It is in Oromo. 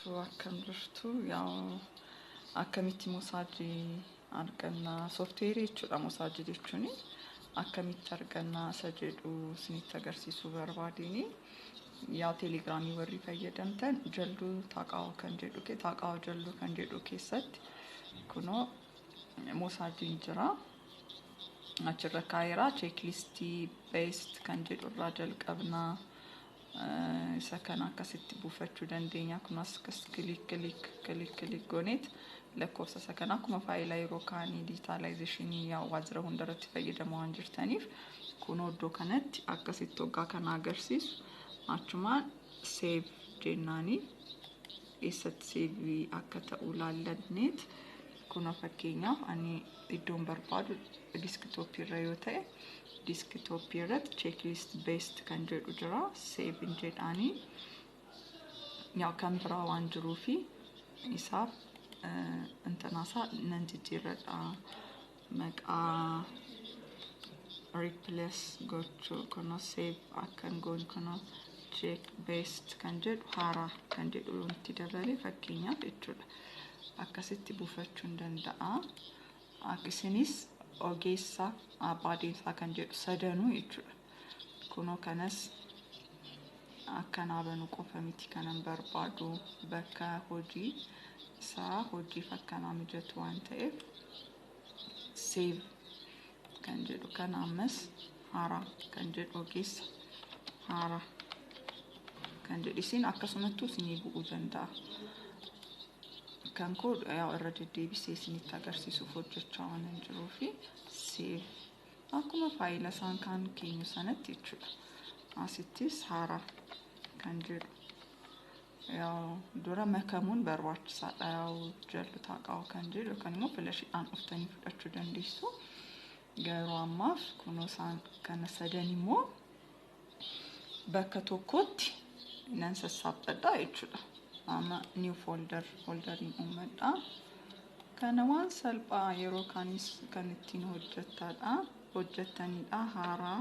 Akkam jirtu? Yaa, akkamitti mosaajii argannaa, sooftiweerii jechuudha, mosaajii jechuun akkamitti argannaa isa jedhu isinitti agarsiisuu barbaadini. Yaa, Teelegiraamii warri fayyadamtan Jalduu Taaqaawaa kan jedhu, Taaqaawaa Jalduu kan jedhu keessatti kunoo mosaajiin jira. Achirra kaa'eera. Checklist best kan jedhu irraa jalqabnaa. Isa kana akkasitti buufachuu dandeenya. Kunis akkas click click click click gooneet lakkoofsa isa kana akkuma faayilaa yeroo kaanii digitalization waajjira hundarratti fayyadamaa waan jirtaniif, kunoo iddoo kanatti akkasitti hoggaa kana agarsiisu achumaan save jennaanii eessatti save akka ta'u laallanneet, kunoo fakkeenyaaf ani iddoon barbaadu desktop irra yoo ta'e, desktop irratti checklist best kan jedhu jira, save jedhaanii. Yaa, kan biraa waan jiruufi isaaf intanaasaa nan jijjiirradha, maqaa replace gochuu. Kunoo save akkan goon, kunoo check best kan jedhu haaraa kan jedhu itti dabale fakkeenyaaf jechuudha. Akkasitti buufachuu hin danda'a. Isinis ogeessa abbaa deemsaa kan jedhu sadanuu jechuudha. Kunoo kanas akkanaa banuu qofa miti kanan barbaadu, bakka hojii isaa hojiif akkanaa mijatu waan ta'eef, save kan jedhu kana ammas haaraa kan jedhu, ogeessa haaraa kan jedhu isin akkasumattuu isinii bu'uu danda'a. Kan koo yaa irra deddeebisee isinitti agarsiisuuf hojjechaa waan hin jiruu fi save akkuma faayila isaan kaan keenyu sanatti jechuudha. Asittis haaraa kan jedhu yaa dura makamuun barbaachisaadha. Yaa, Jallu Taaqaawaa kan jedhu yookaan immoo filashiidhaan dhuftanii fudhachuu dandeessu. Garuu ammaaf kunoo isaan kana sadan immoo bakka tokkotti nan sassaabadha jechuudha. Amma new folder, folderiin uummadha. Kana waan salphaa yeroo kaanis kan ittiin hojjettadha. Hojjettanidha haaraa.